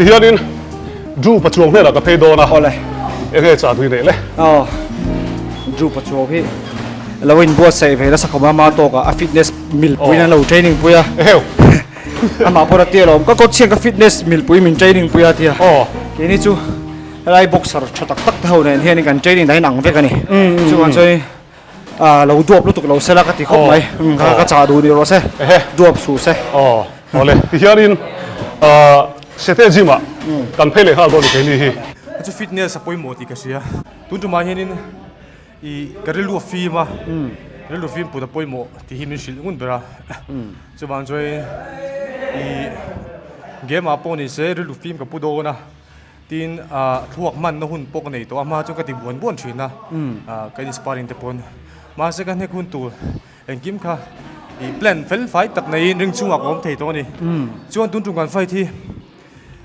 Tihianin Drew Pachuau hnenah ka phei dawn a. Awle. Enge chah tui neih le? Aw, Drew Pachuau hi lo inbuatsaih ve nasa khawp a, ama tawkah a fitness milpuiin an lo training pui a. Eheu. Amah pawh a tia lawm, ka coach hian ka fitness milpui min training pui a tia. Aw. Keini chu helai boxer tha tak tak te ho nen hianin kan training dan inang vek a ni. Chuvang chuan Ah lo duap lutuk lo sela ka ti khawp mai. Ka ka chah duh ni rawh se. Duap suh se. Aw awle tihianin ah Sete gym ah kan phei leh nghal dawn ni keini hi. Chu fitness a pawimawh tih ka hria. Tun tumah hianin ih ka rilru a fim a, rilru fim put a pawimawh tih hi min hrilh ngun ber a. Chuvang chuan ih game ah pawh ni se rilru fim ka pu dawn a. Tin, thluak hmanna hun pawh ka nei tawh a, hma chu ka ti buan buan thin a, ka inspiring te pawn. Mahse ka hnek hun tur engkim kha i plan fel fai tak neiin ring chungah ka awm thei tawh a ni. Chuan tun tum kan fight hi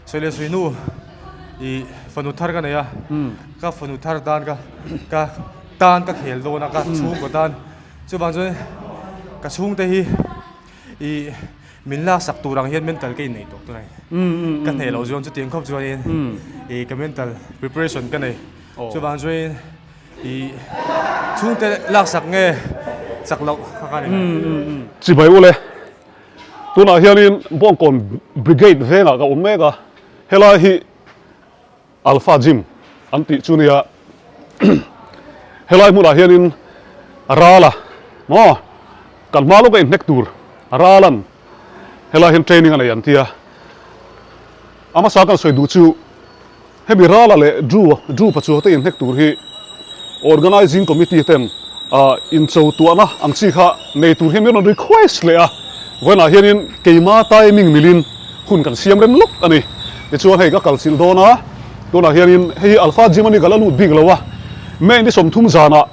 sawi leh sawi hnu i fanu thar ka nei a, ka fanu thar tan ka ka tan ka khel dawn a, ka chhungkaw tan. Chuvang chuan ka chhungte hi i Min laksak tur ang hian mental ka innei tawh tunai. Ka hneh loh chuan chutiang khawp chuanin i ka mental preparation ka nei. Chuvang chuanin i chhungte laksak nge chak loh kha ka ni mai. Chibai ule, tunah hianin Bawngkawn Brigade vengah ka awm mek a, helai hi Alpha Gym an tih chu nia helai hmunah hianin Rala maw kan hma lawka inhnek tur Ralan helai hian training a nei an tia a hmasa kan sawi duh chu hemi Rala leh Drew Drew Pachuau te inhnek tur hi Organizing Committee ten incho tuahna ang chi kha nei tur hian min rawn request leh a, vawiinah hianin keima timing milin hun kan siam rem lawk a ni. Tichuan hei ka kal chilh dawn a, tunah hianin hei hi Alpha Gym a ni ka la lut bik lo a, May ni 30 zanah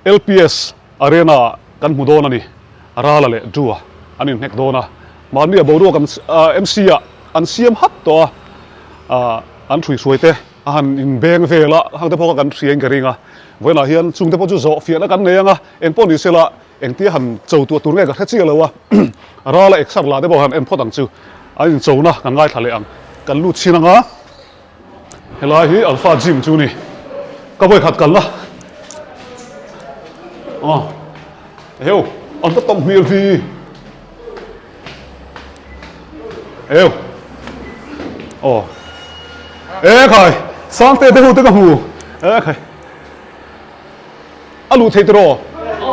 LPS Arena ah kan hmu dawn a ni, Rala leh Drew-a an inhnek dawn a, mahni a boruak an MC ah an siam hat tawh a, an hruihruai te. A han inbeng vel a, hang te pawh kha kan hria in ka ring a, vawiinah hian chung te pawh chu zawh fiahna kan nei ang a, eng pawh ni sela engtia han cho tuah tur nge ka hre chiah lo a, ral a eksar lah te pawh han en phawt ang chu, an inchona kan ngaithla leh ang, kan lut chhin ang a, helai hi Alpha Gym chu ni, ka vawikhat kalna aw heu an va tam hmel vi. Eu. Aw. E khai, Sangte te hu te ka hmu. E khai. A luh thei tiraw?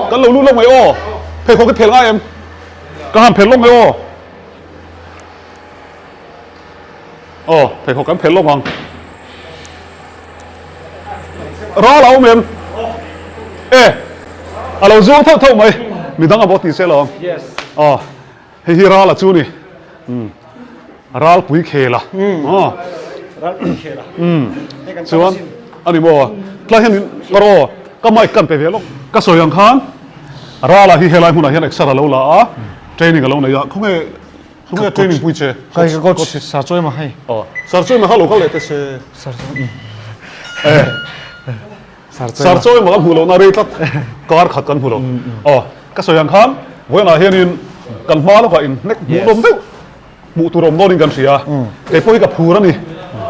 Kan lo lut lawk mai aw. Pheikhawk hi phel ngai em? Ka han phel lawk mai aw. Aw, pheikhawk kan phel lawk ang. Ral a awm em? E, a lo zuang thauh thauh mai. Midang a bawh ti se lo. Yes. Aw, hei hi ral a chu ni. Um, ral pui khel a. Aw. Ral pui khel a. Um, chuan ani maw? Tlai hian ka rawh, ka mic kan pe ve lawk. Ka sawi ang khan ral a hi helai hmunah hian exer a lo la a, training a lo nei a. Khawnge Tunge training pui che? Kai ka coach Sir Choi ma hei. Aw, Sir Choi ma kha lo kal leh te se. Sir Choi. Eh. Sir Choi. Sir Choi ma kan hmuh lohna rei tlat. Kar khat kan hmu lo. Aw, ka sawi ang khan vawiinah hianin kan hma lawkah inhnek hmuh nawm deuh hmuh tur awm dawnin kan hria. Kei pawh hi ka phur a ni.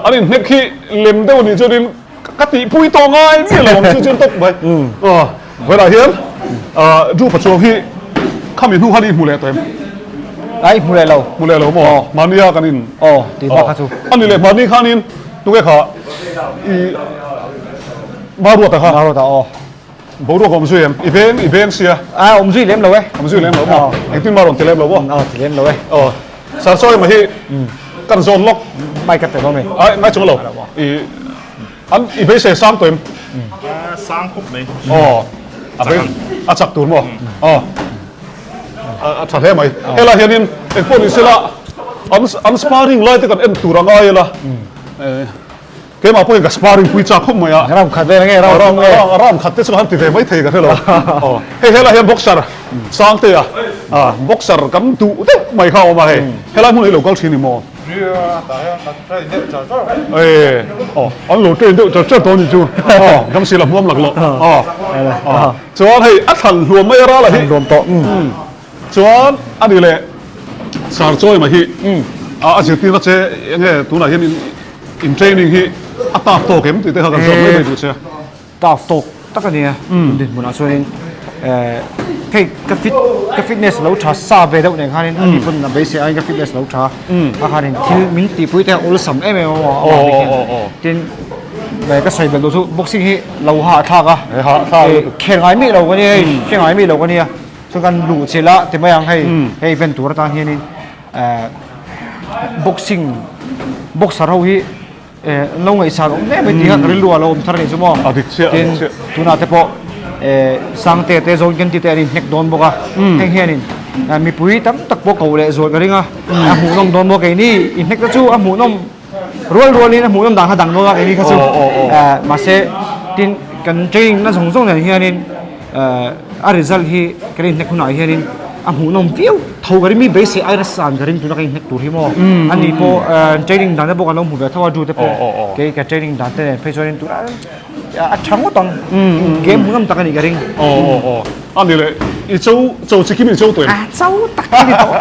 An inhnek hi lem deuh a nih chuanin ka tihpui tawh ngai miah lo ang chu chuan tawp mai. Aw, vawiinah hian Drew Pachuau hi khami hnu khan i hmu leh tawh em? Ai hmu leh lo. Hmu leh lo maw? Mahnia kan in. Aw, tih bak kha chu. A ni leh mahni khanin tunge kha i Maruata kha. Maruata aw. Boruak awm zui em? I veng i veng sia. A awm zui lem lo e. Awm zui lem lo maw? Engtin mah rawn ti lem lo maw? Aw ti lem lo e. Aw. Sir sawi mah hi kan zawn lawk. Mic ka pe dawn mi. Ai ngai chung lo. I An i beisei sang tawh em? Sang khawp mai. Aw, a bei a chak tur maw? Aw, a tha hle mai. Helai hianin eng pawh ni sela an an sparring lai te kan en tur a ngai ila. Keimah pawhin ka sparring pui chak khawp mai a. Ram khat vel nge ram ram nge? Ram khat te chu han ti ve mai thei ka hre lo. Aw, hei helai hian boxer Sangtea boxer kan duh deuh mai kha a awm a hei. Helai hmun hi lo kal thin i maw? An lo train deuh char char tawh a nih chu. Dam si la hmuam lak loh. Chuan hei a thlan hluam mai a ral a hi. Thlan hluam tawh. Chuan a ni leh Sir Chawi mai hi. A zirtirna che enge tunah hian in training hi a tough tawk em tih te kha kan zawt mai mai duh che. Tough tawk tak a nia tun dinhmunah chuanin hei ka fit ka fitness lo tha sa ve deuh nen khanin ani pawn a beisei aiin ka fitness lo tha a khanin thil min tihpui te a awlsam em em a amah bik hian tin ka sawi belh duh chu boxing hi lo hahthlak a khel ngai miah lo ka nia hei hre ngai miah lo ka nia chuan kan luh chilh a ti mai ang hei hei event tur atan hianin boxing boxer ho hi an lo ngaihsan awm hle mai tih kha ka rilru ah lo awm thar a nih chu maw A dik chiah, a tin dik chiah. tunah te pawh Sangte te Zawn Kenti te an inhnek dawn bawk a heng hianin mipui tam tak pawh ko leh zual ka ring a a hmuhnawm dawn bawk keini inhnek te chu a hmuhnawm rual rualin a hmuhnawm dan kha dang dawn a keini kha chu mahse tin kan training na zawng zawng nen hianin A result hi kan inhnek hunah hianin a hmuhnawm viau tho ka ring mi beisei aia san ka ring tuna ka inhnek tur hi maw ani pawh training dan te pawh kan lo hmu ve tho a Drew te pawh kei ka training dan te nen phei chuanin tunah a tha ngawt ang game hmuhnawm tak a nih ka ring. A ni leh i cho cho chi kim i cho tawh em? A cho tak a ni tawh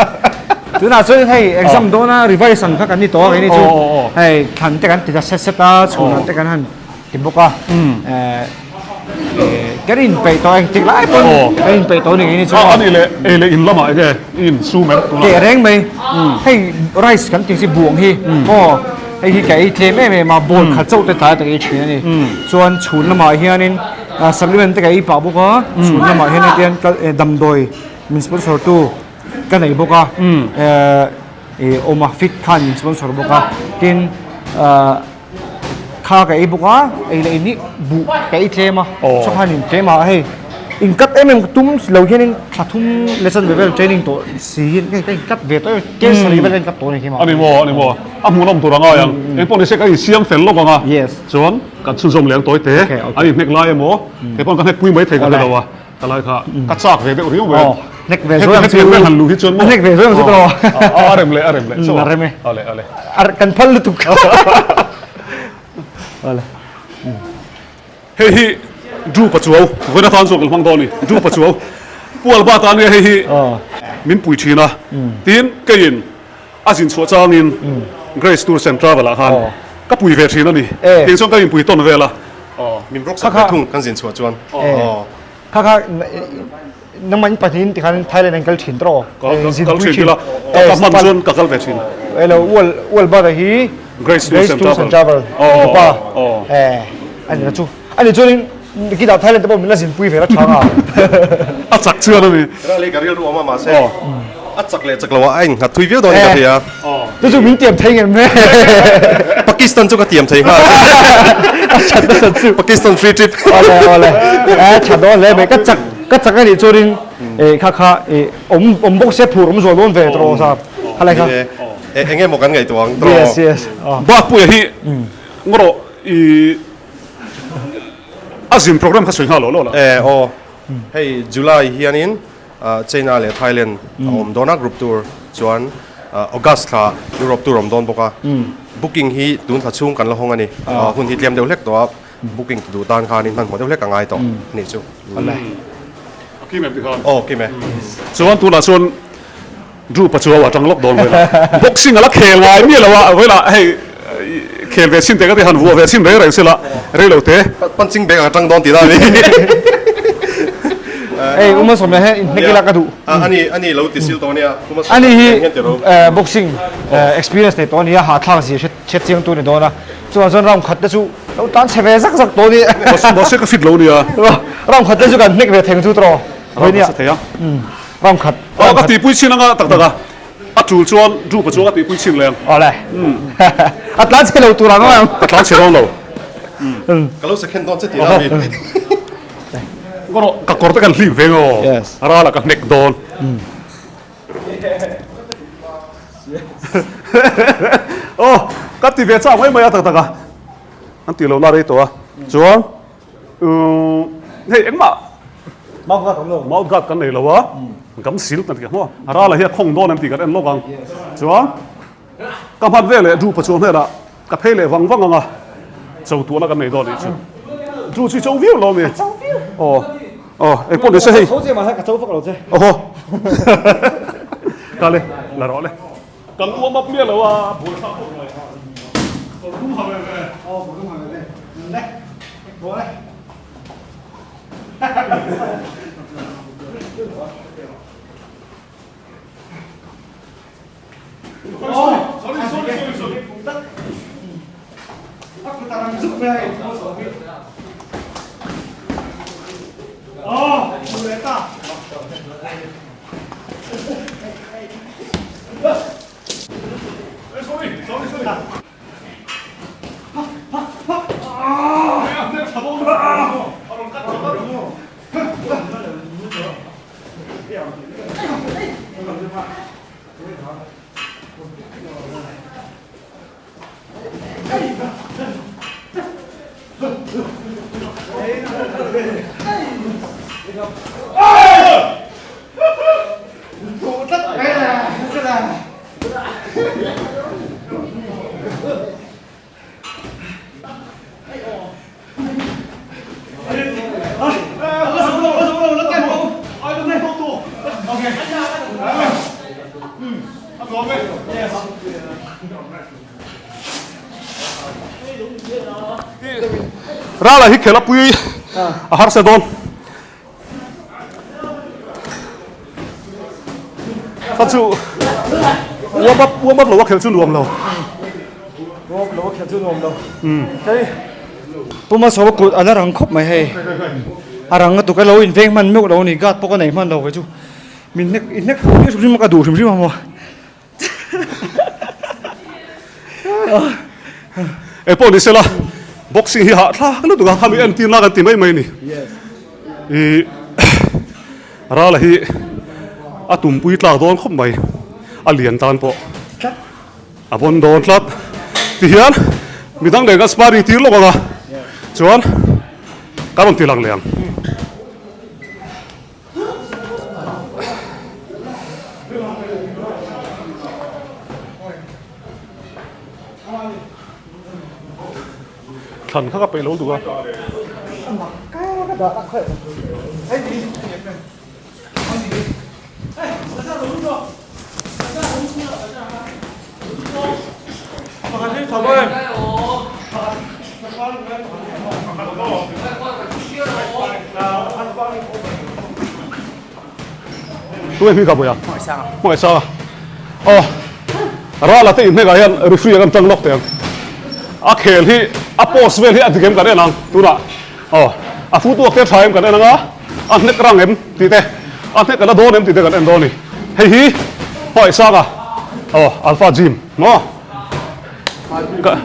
tunah chuan hei exam dawna revise ang kha kan ni tawh a keini chu hei thlan te kan ti ta set set a chhunah te kan han ti bawk a kan inpeih tawh engtik lai pawn kan inpeih tawh ni ngei ni chu a ni leh ei leh in lamah enge i in sum em tunah teh reng mai hei rice kan tih chi buang hi maw hei hi ka ei tlem em em a bowl khat chauh te tlai tak ei thin a ni chuan chhun lamah hianin supplement te ka ei pah bawk a chhun lamah hian hetiang damdawi min sponsor tu ka nei bawk a awma fit khan min sponsor bawk a tin Kha ka ei bawk a, ei leh in hi buh ka ei tlem a, chaw khan in tlem a hei in cut em em tum lo hian in thla thum leh chanve vel training tawh si hian hei ka in cut ve tawh em tel sarih vel ka in cut tawh a ni khi ma. A ni maw, a ni maw, a hmuhnawm tur a ngai ang, engpawh ni se ka insiam fel lawk ang a, chuan kan chhunzawm leh ang tawi te, an inhnek lai emaw, kei pawh ka hnek pui mai thei ka hre lo a. Ka lai kha ka chak ve deuh riau mai. Hnek ve zuai ang chu. Heti han luh hi chuan maw. Hnek ve zuai ang chu tawh. A rem leh a rem leh. A rem e. Ale ale. Kan phal lutuk. Ale. Hei hi Drew Pachuau vawiin atan chuan kan hmang dawn a ni. Drew Pachuau Pu Alba tan nge hei hi min pui thin a. Tin keiin a zin chhuah changin Grace Tours and Travel ah khan ka pui ve thin a ni. Tiang chuan ka inpui tawn vel a. Min rawk sak ve thung kan zin chhuah chuan. Kha kha nangmah in pahnihin tikhan Thailand an kal thin tawh aw. Kal thin ila ka hman chuan ka kal ve thin. Elo ual ual bata hi Grace Tours and Travel ka pa ani na chu ani chuanin nikitah Thailand te pawh min la zinpui ve la tha nga. A chak chuan a ni. Rali ka rilru awm a mahse a chak leh chak lo ah a innghat thui viau dawn in ka hria. Chu chu min tiam thei ngem e. Pakistan chu ka tiam thei nghal. A that nasa chu. Pakistan free trip. Awle awle. E tha dawn hle mai ka chak ka chak a nih chuanin e kha kha e awm awm bawk se phur awm zual dawn ve tawh sa. Khalai kha. E enge maw kan ngaihtuah ang tawh. Yes yes. Bakpuia hi ngawrawh i a zin program kha sawi nghal lo lo la. E aw hei July hianin China leh Thailand a awm dawn a group tour chuan August thla Europe tour a awm dawn bawk a booking hi tun thla chhung kan la hawng a ni hun hi tlem deuh hlek tawh a booking ti duh tan khanin hmanhmawh deuh hlek a ngai tawh a nih chu. A kim em tikhan? Aw kim e. Chuan tunah chuan Drew Pachuau a tang lawk dawn vela boxing a la khel ngai miah lo a vela hei khel ve chin te ka ti han vuah ve chin reng reng sela rei lo te. Punching bag a tang dawn tih na a ni. Hei Uma Sawmna hian inhnek ila ka duh. Ani ani lo ti sil tawh ania Uma Sawmna Ani hi boxing experience nei tawh a ni a hahthlak zia hre chiang tu a ni dawn a chuvang chuan round khat te chu lo tan chhe ve zak zak tawh a ni. Mahse ka fit lo nia. Round khat te chu kan hnek ve theng chu tawh Round khat thei a. Ram khat. Aw ka tihpui chin anga tak tak a, a tul chuan Drupa chu ka tihpui chin leh ang. Awle. A tlan chhe lo tur ang ang. Ka tlan chhe dawn lo. Ka lo second dawn che tih na mi. Ngawrawh ka kawr te kan hlip ve nge aw. Yes. Ral ah ka hnek dawn. Aw ka ti ve chak mai mai a tak tak a. An tih loh na rei tawh a. Chuan Hei engmah Mouth guard awm lo. Mouth guard kan nei lo a, gam sil kan ti a maw? A rala hi a khawng dawn em tih kan en lawk ang. Chuan ka hman ve leh Drew pachuan hnenah ka phei leh vang vang ang a, cho tuahna kan nei dawn anih chu. Drew chu i cho viau lo ami? Cho viau. Aw, aw, engpawh ni se hei. Ka cho che mahse ka cho vak lo che. Awhaw. Kale, la rawh le. Kan uam up miah lo a, buaithlak khawp mai. Kawr dum ha ve ve. Aw, kawr dum ha ve ve. Le, bawh le. Sorry, sorry, sorry, sorry. Sorry, sorry, sorry. Rala hi khela pui a harsa dawn. Kha chu warm up warm up lo a khelh chu nuam lo. Warm up lo a khelh chu nuam lo. Hei Puma saw kut a la rang khawp mai hei. A rang lutuk a lo inveng hman meuh lo a ni guard pawh ka nei hman lo kei chu. Min hnek in hnek hrim hrim a ka duh hrim hrim a maw. E pawh ni sela boxing hi hahthlak lutuk a khami entir na kan ti mai mai ni i rala hi a tumpui tlak dawn khawp mai a lian tan pawh a bawn dawn tlat tihian midang leh kan sparring tir lawk anga chuan ka rawn ti lang leh ang. Thlan kha ka peih lo duh a. Tunge hming ka buai a? Hmangaih sang a. Aw Rala te inhnekah hian referee a kan tang lawk teh ang. A khel hi a post vel hi a dik em kan en ang tunah. Aw a footwork te a tha em kan en ang a, a hnek rang em tih te, a hnek a la dawn em tih te kan en dawn a ni. Hei hi Hmangaih sang a. Aw Alpha Gym maw?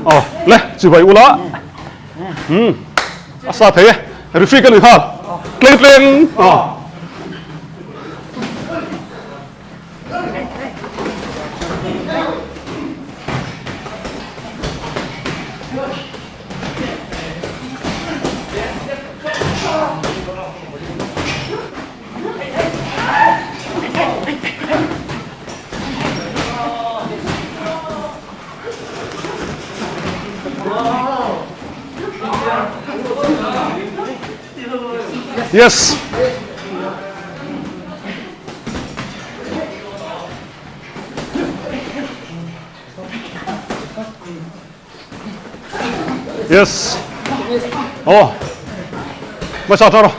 Aw le chibai ula. Umm a sa thei e referee ka ni nghal tleng tleng aw. Yes. Yes. Oh. Mà sao rồi?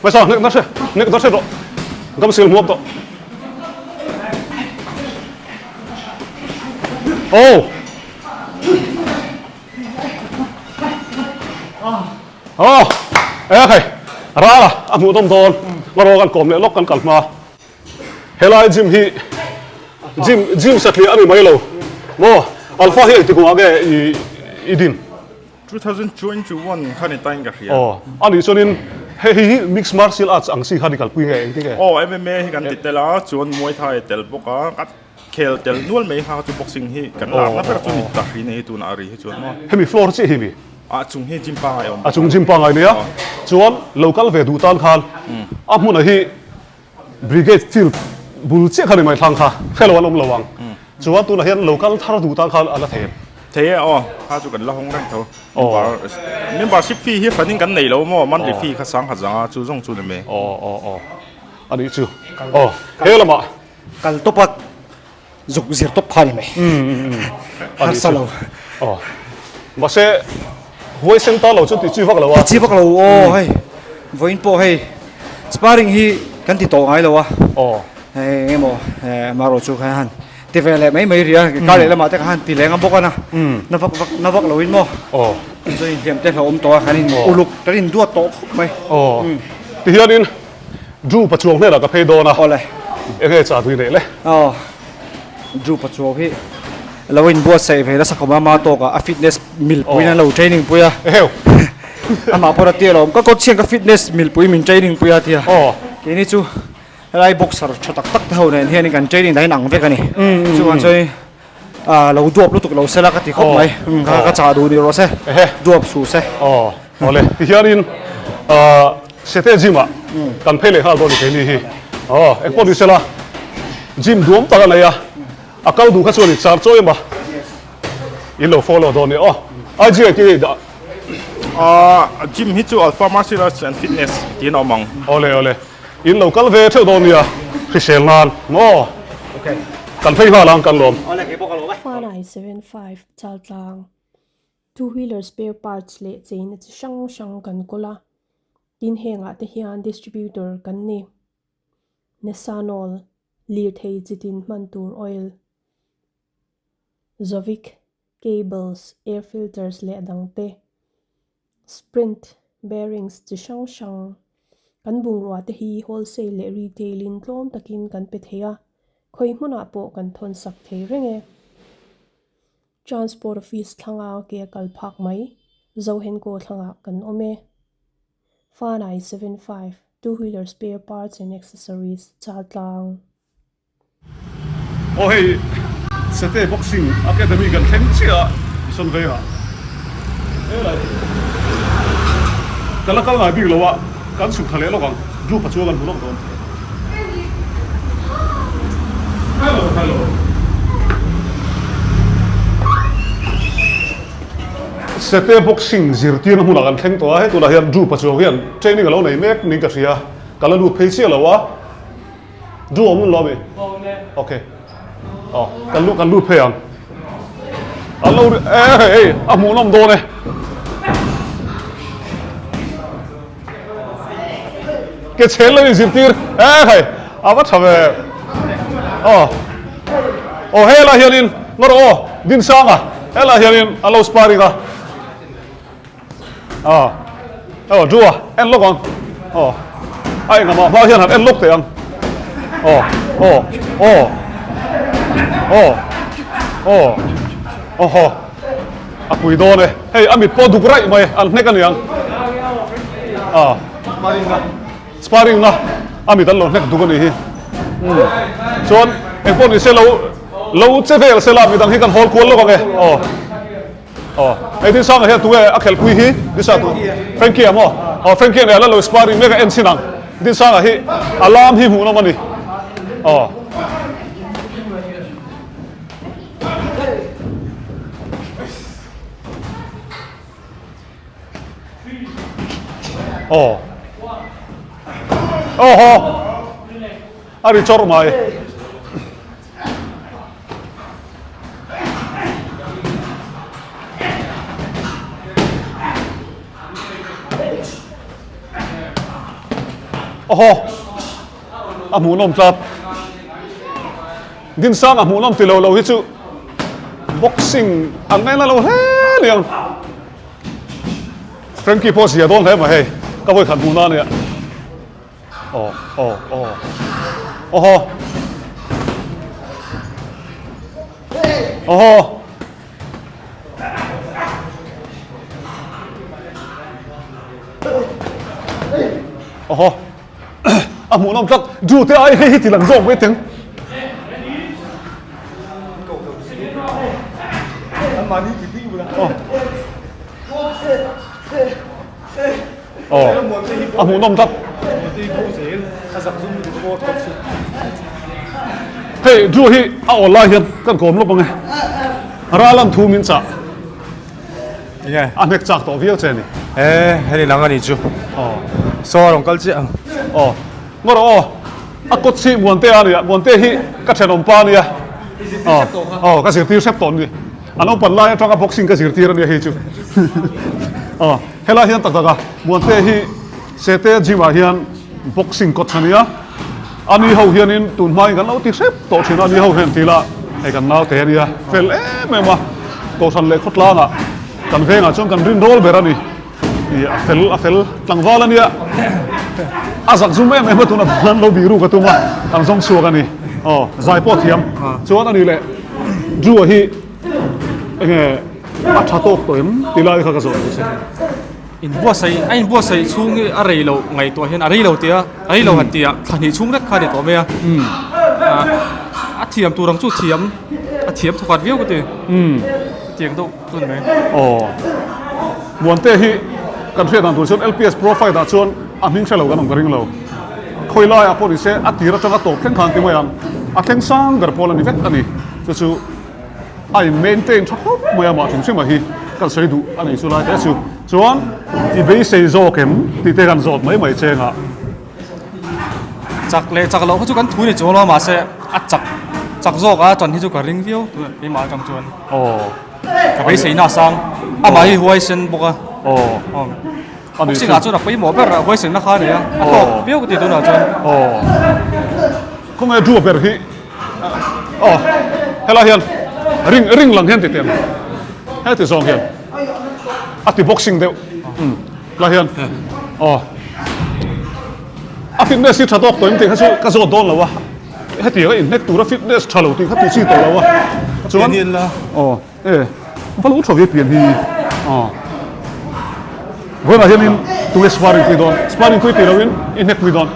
Mà sao? Nó sẽ, nó sẽ rồi. Gam sil muap tawh. Oh. Oh. E khai. Rala a hmuh dawm dawn. Ngaro kan kawm leh lawk kan kal hma. Helai gym hi gym gym satliah a ni mai lo maw? Alpha hi engti kawngah nge i i din? 2021 kha ni tain ka hria. Aw, a nih chuanin hei hi mixed martial arts ang chi kha ni kalpui nge engti nge? Aw, MMA hi kan ti tel a, chuan Muay Thai tel bawk a, ka khel tel nual mai kha chu boxing hi kan lakna ber chu ni ta hri nei tunah a ri hi chuan maw. Hemi floor chiah hi mi? A chung hi gym pangai a awm bawk a. A chung gym pangai nia, chuan lo kal ve duh tan khan a hmunah hi Brigade field bul chiah kha ni mai thlang kha hre lo an awm lo ang. Chuan tunah hian lo kal thar duh tan khan a la thei em? Thei e aw, kha chu kan la hawng reng tho. Membership fee hi hranin kan nei lo maw, monthly fee kha sang khat zang a, chu zawng chu ni mai. Aw aw aw. A nih chu. Aw, he lamah. Kal tawp a, zuk zir tawp kha a ni mai. Harsa lo. Aw. Mahse, huaisen ta lo chu ti chi vak lo a. Ti chi vak lo aw hei. Vawiin pawh hei sparring hi kan ti tawh ngai lo a. Aw. Hei eng emaw marawh chu khan han ti ve leh mai mai rih a. Kar leh lamah te kha han ti leng a bawk a na. Na vak vak na vak loin maw. Aw. Chuan inhliam te hlauhawm tawh a kan in uluk kan induat tawh khawp mai. Aw. Tihianin. Drew Pachuau hnenah ka phei dawn a. Awle. Enge chah tui neih le? Aw. Drew Pachuau hi lo inbuatsaih ve nasa khawp a, ama tawkah a fitness milpui in an lo training pui a. Eheu. Amah pawh a tia lawm, ka coach hian ka fitness milpui min training pui a tia. Aw. Keini chu helai boxer tha tak tak te ho nen hianin kan training dan in ang vek a ni. Chuvang chuan Ah lo duap lutuk lo sela ka ti khawp mai. Ka ka chah duh ni rawh se. Duap suh se. Aw awle tihianin ah Sete gym ah kan phei leh nghal dawn ni keini hi. Aw engpawh ni sela gym duam tak a nei a, a kal duh kha chuan in char chawi ema in lo follow dawn ni aw. IG ah engtin nge i dah? Ah gym hi chu Alpha Martial Arts and Fitness tiin a awm ang. Awle awle. In lo kal ve theuh dawn nia, hrisel nan maw? Kan phei nghal ang kan lawm. Fanai 75 Chaltlang Two wheeler spare parts leh cheina chi hrang hrang kan kawl a, tin hengah te hian distributor kan ni. Nesanol, lirthei chitin hman tur oil, Zovic, cables, air filters leh dang te, Sprint, bearings chi hrang hrang kan bungrua te hi wholesale leh retail in tlawm takin kan pe thei a, khawi hmunah pawh kan thawn sak thei reng e. Transport office thlanga ke a kal phak mai, Zohenkaw thlangah kan awm e. Fanai 75, two wheeler spare parts and accessories, Chaltlang. Aw hei Sete Boxing Academy kan thleng chiah a Mission Vengah helai ka la kal ngai bik lo a kan chhuk thla leh lawk ang group a chuan kan hmu lawk dawn Hello hello Sete Boxing zirtirna hmunah kan thleng tawh a hei tunah hian group a chuang hian training a lo nei mek niin ka hria ka la lut phei chiah lo a. Du awm nun lo ami? Ok. Aw, kan lut kan lut phei ang. An lo e hei hei a hmuh nawm dawn e. Ke chhel lo in zirtir e hei a va tha ve. Aw. Aw helai hianin ngawr aw Dinsanga helai hianin an lo sparring a. Aw aw Drew a en lawk ang aw a engah mah hma hian han en lawk teh ang aw aw aw aw aw aw haw a pui dawn e hei a mit pawh duk raih mai an hnek a niang a sparring na a mit an lo hnek duk a nih hi chuan engpawh ni se lo lo che vel se la midang hi kan hawl kual lawk ang e aw. Aw, hei Dinsanga hian tunge a khelhpui hi? Dinsa tu Frankie a maw? Aw, Frankie nen a la lo sparring mek a en chhin ang. Dinsanga hi a lam hi hmuhnawm a ni. Aw. Aw. Aw haw. A ri chawrh mai. Awhaw a hmuhnawm tlat Dinsang a hmuhnawm ti lo lo hi chu boxing an ngaina lo hle niang Frankie pawh zia dawn hle mai hei ka vawi khat hmuhna ania. Aw aw aw awhaw awhaw awhaw a hmuhnawm tlat Drew te ai hei hi ti lang zawk mai teng Aw, a hmuhnawm tlat. Hei Drew hi a awl lai hian kan kawm lawk ang e. Ral an thu min chah. Enge? A hnek chak tawh viau che ni. E, hei ni lang a ni chu. Aw. Saw a rawn kal chiah ang. Aw, ngaw rawh aw. A kawt hi Muantea a nia, Muantea hi ka thenawm pa a nia. Aw, ka zirtir hrep tawh ni. A naupan lai atanga boxing ka zirtir a nia hei chu. Aw, helai hian tak tak a, Muantea hi Sete gym ah hian boxing coach a nia. A ni ho hianin tun hmain kan lo ti hrep tawh thin a, a ni ho hian ti ila hei kan naute a nia, fel em em a, Kohhran leh khawtlangah kan vengah chuan kan rinrawl ber a ni. Ih a fel a fel tlangval a nia a zak zum em em a tuna khan lo bih ruk a tum a kan zawng chhuak a ni aw zai pawh thiam chuan a ni leh Drew a hi enge a tha tawk tawh em ti lai kha ka zawh duh che. Inbuatsaih a inbuatsaih chhung hi a rei loh ngaihtuah hian a rei lo tia a rei lo han tih ah thla hnih chhung vek kha a ni tawh mai a a thiam tur ang chu thiam a thiam thawkhat viau ka ti tiang deuh. Aw. Muante hi kan hriat dan tur chuan LPS profile ah chuan a hming hre lo kan awm ka ring lo. Khawi laiah pawh ni se a tir atanga tawp thleng khan ti mai ang. A thleng sang ber pawl a ni vek a ni. Chu chu a in maintain tha khawp mai a mah hrim hrim a hi kan sawi duh a nei chu lai te chu. Chuan i beisei zawk em tih te kan zawt mai mai cheng ah. Chak leh chak loh kha chu kan thu ni chuang lo a mahse a chak chak zawk a tan hi chu ka ring viau tunah keimah atang chuan. Aw. Ka beisei na sang amah hi huaisen bawk a. Aw. Aw. Boxing ah chuan a pawimawh ber a huaisen na kha a ni a a tawk viau ka ti tunah chuan. Aw. Khawnge Drew ber hi aw helai hian ring ring lang hian ti teh ang heti zawng hian a ti boxing deuh umm. Lah hian aw a fitness hi tha tawk tawh em tih kha chu ka zawt dawn lo a hetiang a inhnek tura fitness tha lo tih kha ti chi tawh lo a chuan aw e va lo tha ve pian hi aw vawiinah hianin tunge sparring pui dawn sparring pui tih loin i hnek pui dawn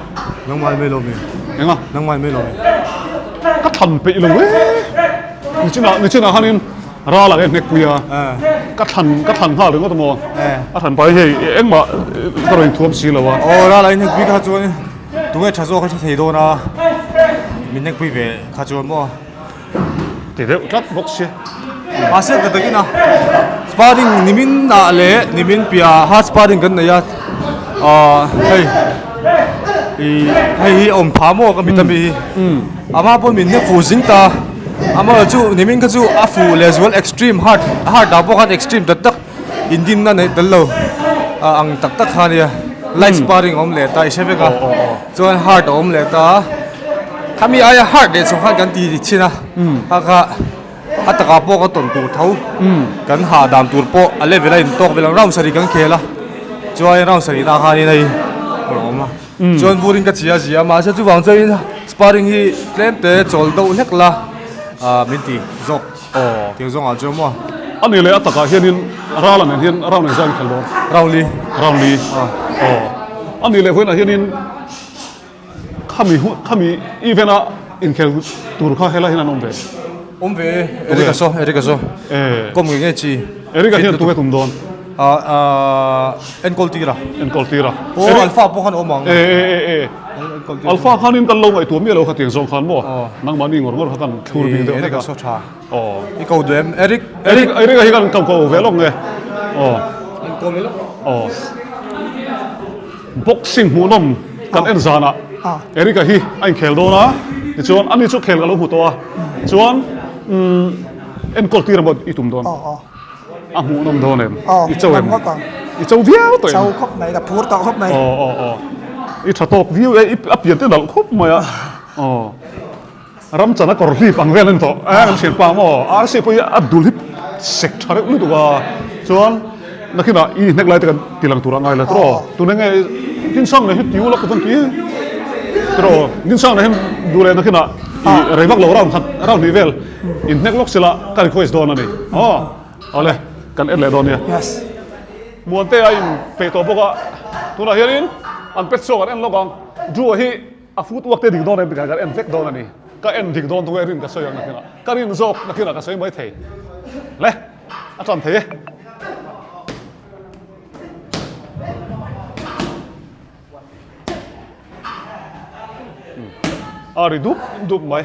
nangmah mai lo mi enga nangmah mai lo mi ka thlan peih lo e nichinah nichinah khanin Ral ah hnek pui a, ka thlan ka thlan nghal ringawt maw? A thlan pai hei engmah ka rawn inthuam si lo a. Aw ral ah inhnek pui kha chuan tunge tha zawk a hre thei dawn a, min hnek pui ve kha chuan maw? Ti deuh tlat bawk sia. Mahse ta takin a sparring nimin ah leh nimin piah hard sparring kan nei a, ah hei ih hei hi a awm pha maw ka mit ami hi. Amah pawh min hnek fuh zing ta. Amah chu nimin kha chu a fuh leh zual extreme hard hard ah pawh khan extreme tak tak indinna neih tel lo ang tak tak kha ania light sparring a awm leh ta i hre vek a chuan hard a awm leh ta khami aia hard leh chhawng khan kan ti thin a kha kha a takah pawh ka tawn tur tho kan hahdam tur pawh a level a intawk vel ang round sarih kan khel a chuan round sarih na khanin hei a rawn awm a. Chuan burin ka chhi a zia mahse chuvang chuanin sparring hi tlem te chawl deuh hlek la ah min ti zawk aw tiang zawngah chuan maw. A ni leh a takah hianin Rala nen hian round engzah in khelh dawn? Round li. Round li aw. A ni leh vawiinah hianin khami hun khami event a inkhel tur kha helai hian an awm ve. Awm ve e Eric a saw Eric a saw kawm nge nge chi. Eric a hian tunge tum dawn? Enkawl tir a. Enkawl tir a. Aw Alpha pawh khan awm ang. E e e e. Alpha khanin kan lo ngaihtuah miah lo kha tiang zawng khan maw? Nangmahni ngawr ngawr kha kan thlur bik deuh hlek a. Eric a saw tha. Aw. I ko duh em? Eric. Eric Eric a hi kan ko ve lawk nge. Aw. An ko ve lawk. Aw. Boxing hmuhnawm kan en zanah Eric a hi a inkhel dawn a, tichuan ani chu khel ka lo hmu tawh a, chuan enkawl tir emaw i tum dawn. A hmuhnawm dawn em? Aw, I cho em? hmuhnawm ngawt ang. I cho viau tawh em? Cho khawp mai, ka phur tawh khawp mai. Aw, aw, aw. I tha tawk viau e, i a pian te nalh khawp mai a. Aw. Ram chana kawr hlip ang vel a ni tawh. A kan thian pa maw? Rsa pawh hi a dul hi sek tha reuh lutuk a. Chuan nakinah i hnek lai te kan ti lang tur a ngai la tiraw? Tuna nge Dinsang leh hi ti ula ka chuan ti tiraw? Dinsang leh hi duh leh nakinah i rei vak lo round khat round hnih vel. In hnek lawk sila ka request dawn a ni. Aw, awle, kan en leh dawn nia. Yes. Muante a in peih tawh bawk a, tunah hianin an pet chhuak an en lawk ang. Drew-a hi a footwork te dik dawn em tih kan en vek dawn a ni. Ka en dik dawn tunge rin ka sawi ang nakinah. Ka rin zawk nakinah ka sawi mai thei. Le, a tan thei e. A ri dup dup mai.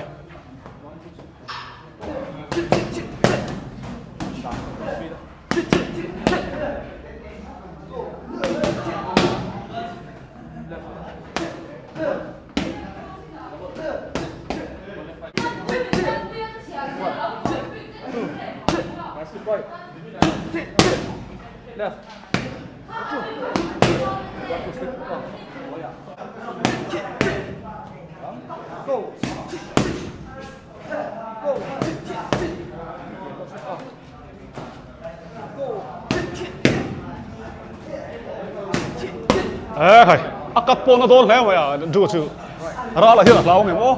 Eh hai, a kat pawh na dawn hle mai a, Drew chu ral ah hian a hlau ang em aw.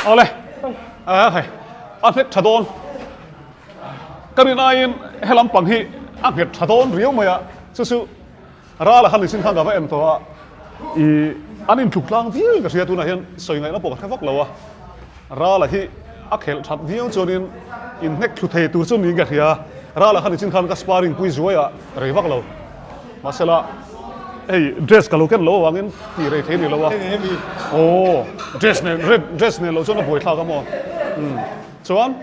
Awle, a hei, a nghet tha dawn. Ka rin aiin he lampang hi a nghet tha dawn riau mai a, chu chu Rala khan mihring khan ka va en tawh a, ih an intluk tlang viau in ka hria tunah hian sawi ngaihna pawh ka hre vak lo a, Rala hi a khelh that viau chuanin inhnek thlu thei tur chu niin ka hria, Rala khan mihring khan ka sparring pui zuai a rei vak lo, mahsela hei dress ka lo ken lo avangin tih rei thei ni lo a, aw dress nen red dress nen lo chuan a buaithlak a maw, umm chuan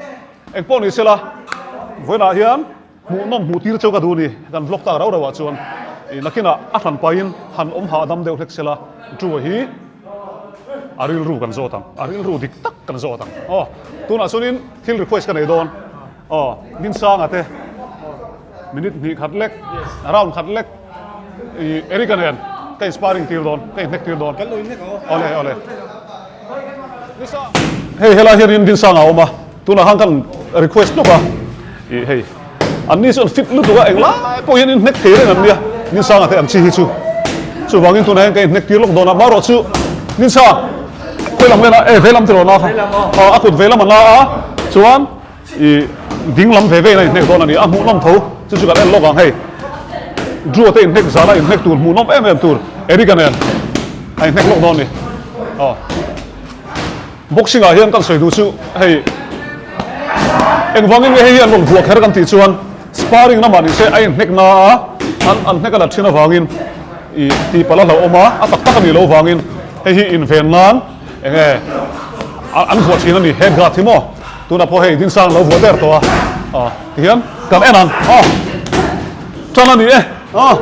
engpawh ni sela vawiinah hian. Hmuhnawm hmuh tir cheu ka duh ni, kan vlog tak rau rauah chuan ih nakinah a hran pahin han awm hahdam deuh hlek sela Drew-a hi a rilru kan zawt ang, a rilru dik tak kan zawt ang. Aw, tunah chuanin thil request ka nei dawn. Aw, Dinsanga te minute hnih khat lek, round khat lek ih Eric-a nen ka in-sparring tir dawn, ka inhnek tir dawn. Awle, awle. Hei helai hianin Dinsanga a awm a, tunah khan kan request hnuk a, ih hei an ni chuan fit lutuk a englai pawh hian inhnek thei reng an nia Dinsanga te ang chi hi chu chuvangin tunah hian ka inhnek tir lawk dawn a marawh chu Dinsang khawi lam vel a e veilam tiraw na kha a kut veilam a na a chuan I ding lam ve ve in a inhnek dawn a ni. A hmuhnawm tho. Chu chu kan en lawk ang hei. Drew te inhnek zan a inhnek tur hmuhnawm em em tur Eric-a nen a inhnek lawk dawn a ni. Aw. Boxing ah hian kan sawi duh chu hei engvangin nge hei hi an rawn vuah kher kan tih chuan sparring lamah ni se a inhnek na a an an hnek a la thin avangin i tihpalh a hlauhawm a, a tak tak a nih loh vangin hei hi inven nan enge an vuah thin a ni head guard hi maw. Tunah pawh hei Dinsang lo vuah der tawh a, aw tihian kan en ang aw tan a ni e aw.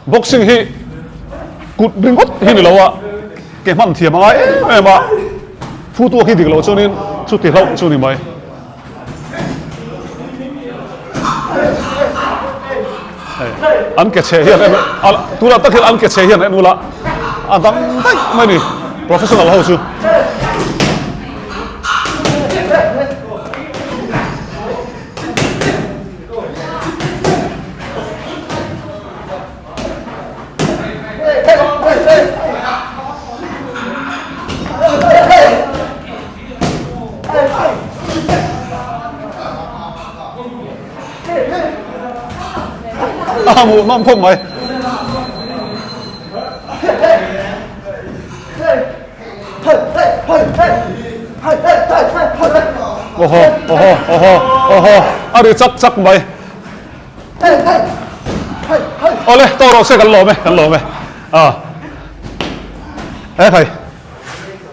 Boxing hi kut ringawt hi ni lo a, ke hman thiam a ngai em em a, footwork hi dik loh chuanin chuti hlauh chu ni mai. An ke chhe hian en tunah tak hian an ke chhe hian en ula a dang daih mai ni professional ho chu. A hmuh nawm khawp mai. Awhaw awhaw awhaw awhaw a ri chak chak mai. Awle tawh rawh se kan lawm e kan lawm e a he khai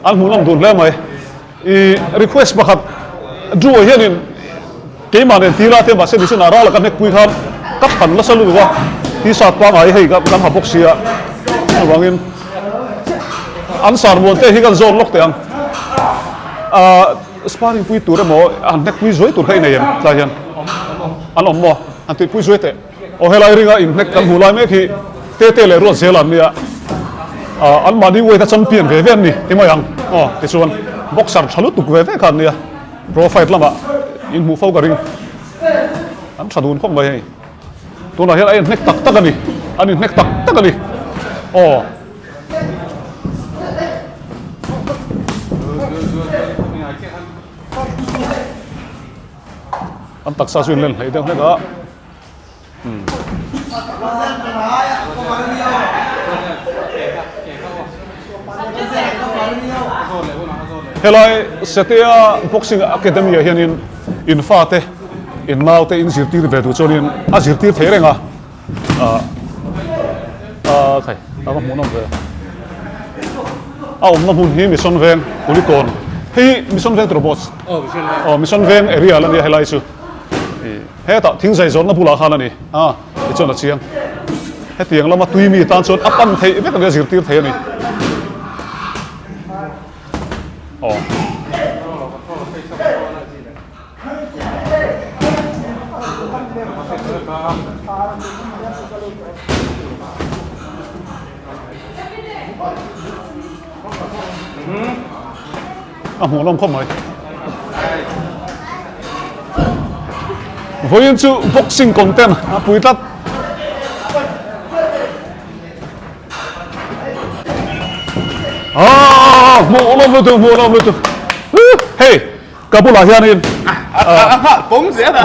an hmuhnawm dun hle mai. I request pakhat Drew hianin keimah nen tira te mahse nisin ah rala ka hnek pui khan ka thlan nasa lutuk a t-shirt pangngai hei kan ha bawk sia chuvangin an sar muan te hi kan zawn lawk teh ang ah sparring pui tur emaw an hnek pui zuai tur kha i nei em tlai hian an awm maw an tih pui zuai teh. Aw helai ringa inhnek kan hmuh lai mek hi Tete leh Ruat zel an nia, anmahni weight a champion ve ve an ni ti mai ang aw tichuan boxer tha lutuk ve ve kha an nia pro fight lamah inhmuh fo ka ring an tha dun khawp mai hei tunah hian a inhnek tak tak a ni an inhnek tak tak a ni aw. An taksa chu inlen hleih deuh hlek a. Helai Setea Boxing Academy ah hianin in fate in naute in zirtir ve duh chuanin a zirtir thei reng a ah ah khai a va hmuhnawm ve a awmna hmun hi Mission Veng Kulikawn hei Mission Veng tur boss aw Mission Veng area la nia helai chu. Hetah thingzai zawnna bulah khan a ni a, tichuan a chiang. Hetiang lama tui mi tan chuan a pan theih vek a ni, a zirtir thei a ni. Aw. A hmuh lawm khawp mai. Vawiin chu boxing content a pui tlat. Ah, hmuh lawm lutuk, hmuh lawm lutuk. Hei, ka bulah hianin a nghal pawng zel a.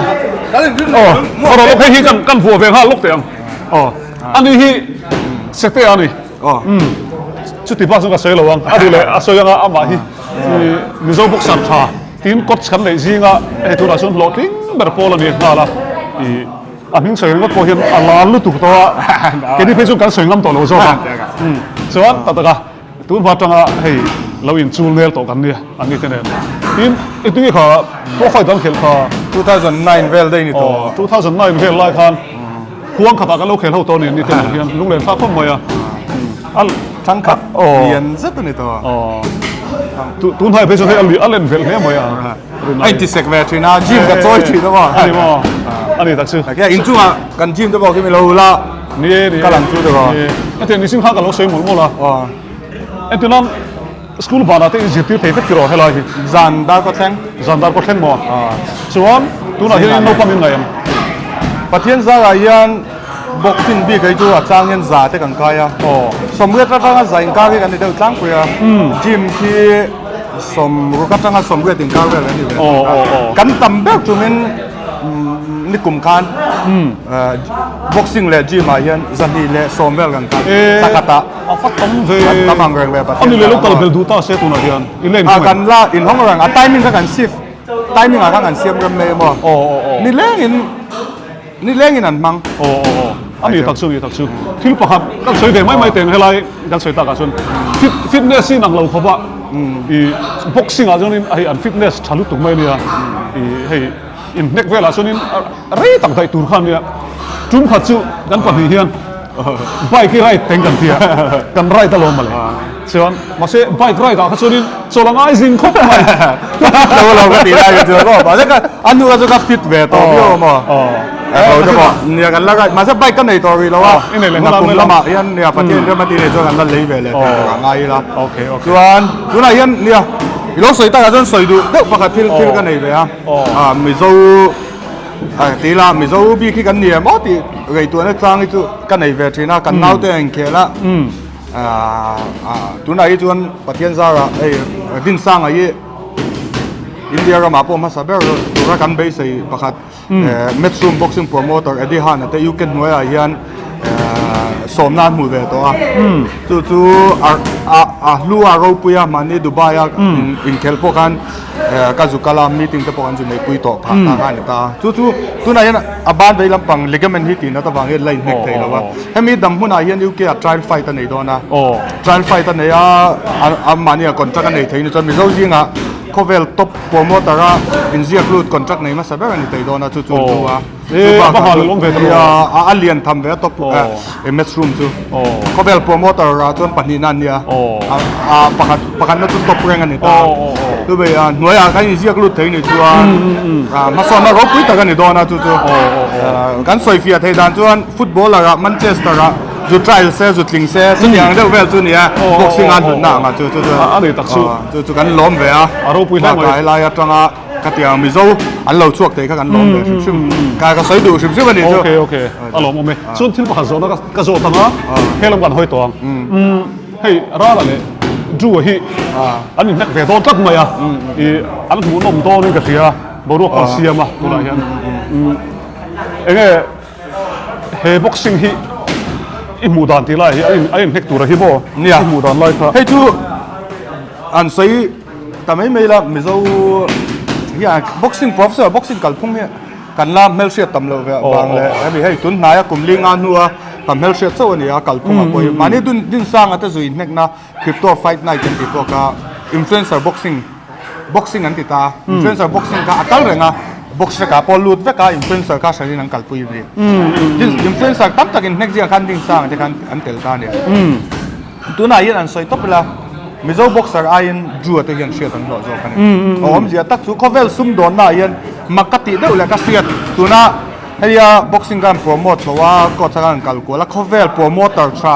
Kan in rin Oh, rawh lawk hei hi kan kan vuah ve nghal lawk teh ang. Oh, ani hi sete a ni. Aw. Umm. Chuti bak chu ka sawi lo ang. A duh leh a sawi anga amah hi Mizo boxer tha tin coach kan neih zinga hei tunah chuan hlawhtling ber pawl a ni nghal a. Ih a hming sawi ringawt pawh hian a lal lutuk tawh a. Keini phei chuan kan sawi ngam tawh lo zawk a. Umm. Chuan tak taka tun hma atanga hei lo inchul nel tawh kan nia an ni te nen. Tin i tui kha profile dang khelh kha. 2009 vel daih ni tawh. Aw 2009 vel lai khan. Khuang khatah kan lo khel ho tawh nen ni te nen hian lunglen thlak khawp mai a. A Thangkhat lian zet a ni tawh. Aw. Tun hnai phei chuan hei a lui a len velh hle mai a. A inti sek ve thin a, gym ka chawi thin a maw. A ni maw? A ni tak chu. Takih inchungah kan gym te pawh khi mi lo la. Ni e, ni e. Ka lang chu te pawh. Ni e. Hetiang mihring kha ka lo sawi mawlh mawlh a. Aw. Entirnan School vanah te in zirtir thei vek tiraw helai hi? Zan dar kaw thleng. Zan dar kaw thleng maw? Chuan tunah hian in naupang in ngaih ang. Pathian zarah hian boxing bik hi chu a chang hian za te kan kai a. Sawmriat atanga za inkar hi kan ni deuh tlangpui a. Gym khi sawmruk atanga sawmriat inkar vel kan ni ve. Kan tam ber tumin Nikum khan boxing leh gym ah hian 210 vel kan kal thla khat ah. A va tam ve. Kan tam ang reng ve Pathian. Ani leh lo kal bel duh ta se tunah hian i leng thung em? Kan la inhawng reng a timing kha kan shift timing ah khan kan siam rem mai emaw. Aw aw aw. Nileng in nileng in an hmang. Aw aw aw. Ani tak chu ani tak chu. Thil pakhat kan sawi ve mai mai teng helai kan sawi takah chuan fit fitness in ang lo khawp a i boxing ah chuanin hei an fitness tha lutuk mai ania i hei Inhnek velah chuanin rei tak daih tur kha ania, tum khat chu kan pahnih hian bike hi ride teng kan ti a, kan ride alawm mawle. Chuan mahse bike ride ah kha chuanin chawl a ngai zing khawp mai. Ka fit lo alawm ka tih lai kha chuan aw mahse ka a hnu kha chu ka fit ve tawh viau a maw. Ho te pawh nia kan la ride mahse bike ka nei tawh rih lo a, nakum lamah hian nia Pathian rem a tih nei chuan kan la lei ve leh thei tur a ngai ila. Chuan tunah hian nia i lo sawi takah chuan sawi duh deuh pakhat thil thil ka nei ve a. Ah Mizo ah ti ila Mizo bik hi kan ni em aw tih ngaihtuahna chang hi chu ka nei ve thin a kan naute a inkhel a ah ah tunah hi chuan Pathian zarah hei Dinsanga hi India ramah pawh hmasa ber tura kan beisei pakhat eh Matchroom Boxing Promoter Eddie Han a te UK hnuaiah hian eh sawmna an hmu ve tawh a chu chu a a hlu a ropui a mahni Dubai a inkhelh pawh khan Ka zu kal a, meeting te pawh kan zu neihpui tawh phah ta kha a ni ta. Chu chu tunah hian a ban vei lampang ligament hi tih nat avang hian la inhnek thei lo a. Hemi dam hmunah hian UK ah trial fight a nei dawn a. Trial fight a nei a, amahni ah contract a nei thei ni chuan Mizo zingah khawvel top promoter a inziak lut contract nei hmasa ber a ni thei dawn a, chu chu an thu a. Ee, a va hal awm ve ta lo. A lian tham ve a top match room chu. Khawvel promoter ah chuan pahnihna an nia. A pakhat pakhatna chu top rank a ni ta. Chubei a hnuaiah kan inziak lut thei ni chuan hmasawnna ropui tak a ni dawn a chu chu. Kan sawifiah theih dan chuan footballer ah Manchester ah zu trial se zu tling se chutiang deuh vel chu nia boxing a hlutna ang a chu chu chu. A ni tak chu. Chu chu kan lawm ve a. A ropui hle mai. Bakah helai atanga Ka ti ang Mizo an lo chhuak thei kha kan lawm ve hrim hrim. Ka ka sawi duh hrim hrim a nih chu. Okay okay a lawm awm e. Chuan thil pakhat zawhna ka ka zawt ang a, he lam kan hawi tawh ang. Hei Rala leh Drew-a hi an inhnek ve dawn tlat mai a, ih an hmuhnawm dawnin ka hria. Boruak pawh siam a tunah hian enge he boxing hi i hmuh dan tih lai hi a in a inhnek tur a hi maw Nia. i hmuh dan lai kha Hei chu an sawi ta mai mai la Mizo hian boxing professor boxing kalphung hi kan la hmelhriat tam loh ve vang leh hemi hei tun hnaia kum li nga hnua kan hmelhriat chauh a ni a kalphung a pawh hi mahni dun dinsanga te zui inhnekna Crypto fight night an tih pawh kha influencer boxing boxing an ti ta a influencer boxing kha a kal reng a box vekah pawh lut vek a influencer kha hran in an kalpui a ni tin influencer tam tak in hnek zingah khan ding sang te khan an tel ta a ni tunah hian an sawi tawp ila Mizo boxer aiin Drew-a te hian hriat an hlawh zawk a ni a awmzia tak chu khawvel sumdawnna ah hian mak ka tih deuh leh ka hriat tuna heia boxing khan promote chho a coach a khan kal kual a khawvel promoter tha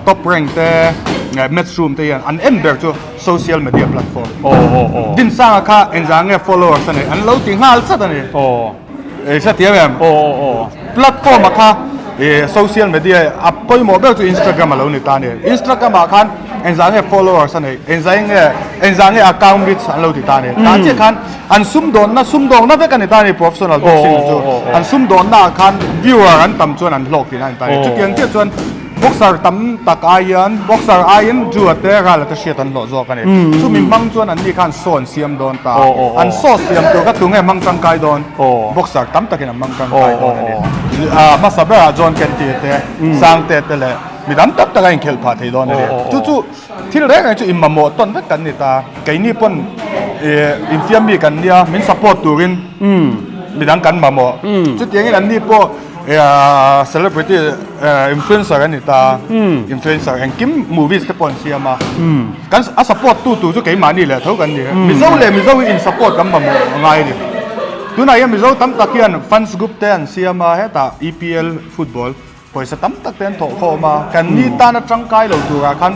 Top rank te match room te hian an en ber chu social media platform. Dinsanga kha engzah nge followers a nei an lo ti nghal chat a ni. I hre thiam em? Platform a kha social media a pawimawh ber chu Instagram a lo ni ta a ni. Instagram ah khan engzah nge followers a nei engzah nge engzah nge account reach an lo ti ta a ni. Tah chiah khan An sumdawnna sumdawngna vek a ni ta a ni professional boxing chu. An sumdawnna ah khan viewer an tam chuan an hlawk tihna a ni ta a ni. Chutiang chiah chuan boxer tam tak aiin boxer aiin Drew-a te Rala te hriat an hlawh zawk a ni. Chumi hmang chuan anni khan saw an siam dawn ta a. An saw siam tur kha tunge hmang tangkai dawn? Boxer tam takin an hmang tangkai dawn a ni. Hmasa berah John Kennedy te, Sangte te leh mi dang tam tak a inkhelh phah thei dawn a ni. Chu chu Thil reng reng chu inmamawh tawn vek kan ni ta. Keini pawn infiam mi kan nia, min support turin midang kan mamawh. Chutiangin anni pawh celebrity influencer an ni ta, influencer engkim movies te pawh an siam a. Kan a support tu tur chu keimahni leh tho kan ni. Mizo leh Mizo hi in support kan mamawh a ngai a ni. Tunah hian Mizo tam tak hian fans group te an siam a, hetah EPL football Pawisa tam tak te an thawh khawm a, kan ni tana tangkai lo turah khan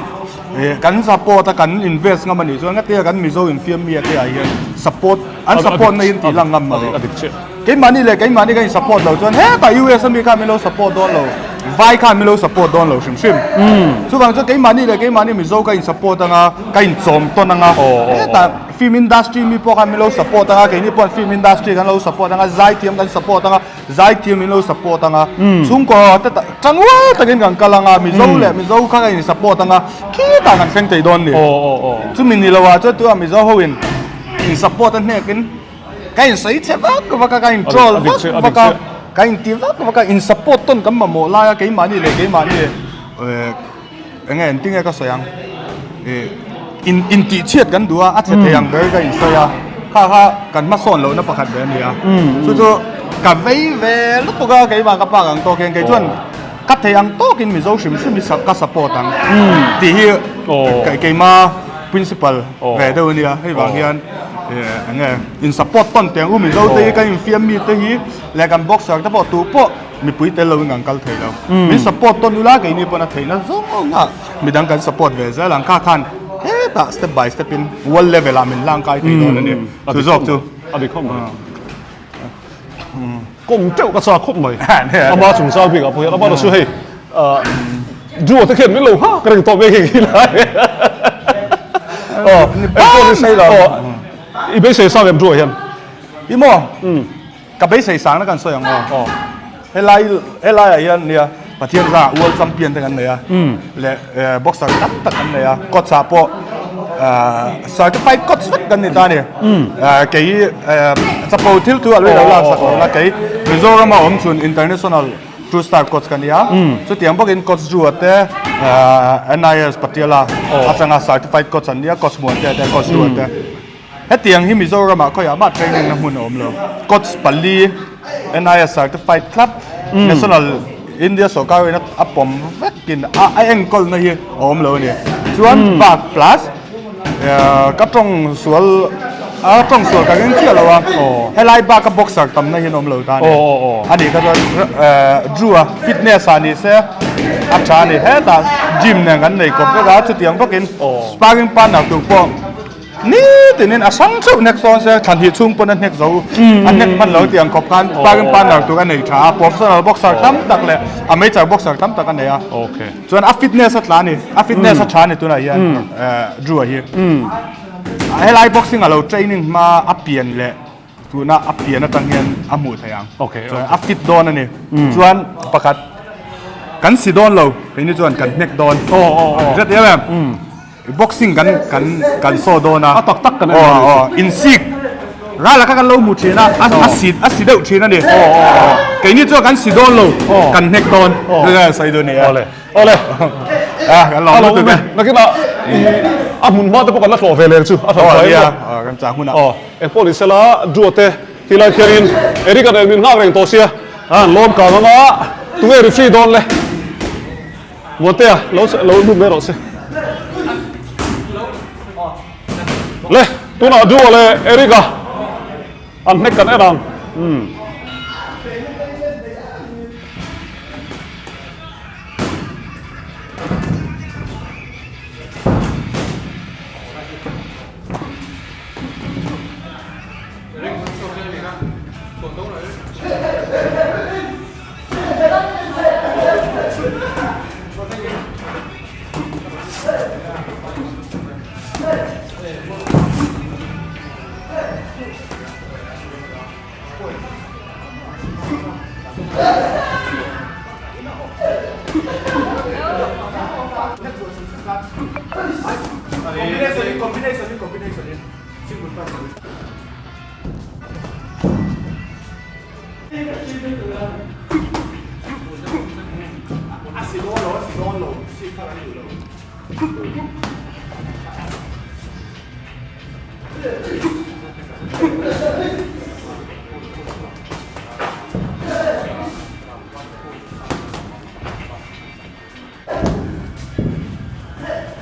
kan support a kan invest ngam a nih chuan ngatia kan Mizo infiam mi a te ah hian support an support na in tih lang ngam a ni. Keimahni leh keimahni kan in support lo chuan hetah US ami khan min lo support dawn lo, vai khan min lo support dawn lo hrim hrim. Chuvang chuan keimahni leh keimahni Mizo ka in support anga ka in chawm tawn anga hetah film industry mi pawh khan min lo support anga keini pawh film industry kan lo support anga zaithiam kan support anga Zaithiam min lo support anga, chhungkaw te tangrual takin kan kal anga, Mizo leh Mizo kha kan in support anga, khitah kan thleng thei dawn ni. Chumi ni lo ah chuan tunah Mizo ho in in support a hnek in ka in sawi chhe vak vak a, ka in troll vak vak a, ka in ti vak vak a, in support tawn kan mamawh lai a keimahni leh keimahni Enge engtin nge ka sawi ang? Ih in intih chhiat kan duh a, a chhe thei ang ber ka insawi a, kha kha kan hmasawn lohna pakhat ve a ni a. Chu chu ka vei ve lutuk a, keimah ka pak ang tawk hian kei chuan ka thei ang tawkin Mizo hrim hrim hi ka support ang tih hi keimah principle ve deuh a nia. Hei vang hian enge in support tawn teh ang u Mizo te hi kan infiam mi te hi leh kan boxer te pawh tu pawh Mipui tel loin kan kal thei lo. Min support tawn ula keini pawn a theihna zawng a midang kan support ve zel ang. Kha khan hetah step by step in world level ah min hlang kai thei dawn a ni. Chu zawk chu. A dik khawp mai. Kawng teuh ka chak khawp mai. Ama chungchang bik ah pawh hian ama chu hei Drew te khian min lo nghak reng tawh mai khi khi lai. I beisei sang em Drew ah hian? I maw? Ka beisei sangna kan sawi ang aw. Helai helaiah hian nia Pathian zangah World Champion te kan nei a leh boxer tam tak kan nei a coach ah pawh certified coach vek kan ni ta a ni. Kei chapo thil thu a lo lak sak lo la kei Mizoram a awm chhun international two star coach ka nia chutiang bawkin coach Drew-a te NIS Patiala atanga certified coach an nia coach Muantea te coach Drew-a te. Hetiang hi Mizoramah khawiah mah training na hmun a awm lo. Coach pali, NIS certified thlap, National India sawrkar in a pawm vekin a enkawlna hi a awm lo a ni. Chuan bak plus ka tawng sual a tawng sual ka ring chiah lo a, helai baka boxer tamna hi an awm lo ta a ni. A nih kha chuan Drew a fitness ah ni se a tha a ni. Hetah gym nen kan nei kawp vek a, chutiang bawkin sparring partner tur pawh Nitinin a hrang theuh hnek sawn se, thlan hnih chhung pawn a hnek zo, a hnek hman lo tih ang khawp khan sparring partner tur a nei tha a, professional boxer tam tak leh amateur boxer tam tak a nei a. Chuan a fitness a tla a ni, a fitness a tha a ni tunah hian Drew-a hi. Helai boxing a lo training hma a pian leh tuna a pian atang hian a hmuh theih ang. Okay, Chuan a fit dawn a ni. Chuan pakhat kan si dawn lo keini chuan kan hnek dawn. Aw aw aw. Hriat em em? Boxing kan kan kan saw dawn a. A tak tak kan en dawn a ni. Aw aw insik ral a kha kan lo hmu thin a a si a si deuh thin a ni. Aw aw aw. Keini chuan kan si dawn lo kan hnek dawn. Aw. Sawi dawn a ni a. Awle. Awle. A kan lo lutuk e. Nakinah a hmun hma te pawh kan la tlawh ve leng chu a hlauh nia. Kan chah hunah. Aw engpawh ni sela Duate ti lai khianin Eric a nen min nghak reng tawh sia a an lawm kang anga tunge referee dawn le Muantea lo lo lut mai rawh se. Le tunah Dua leh Eric a an hnek kan en ang. Umm.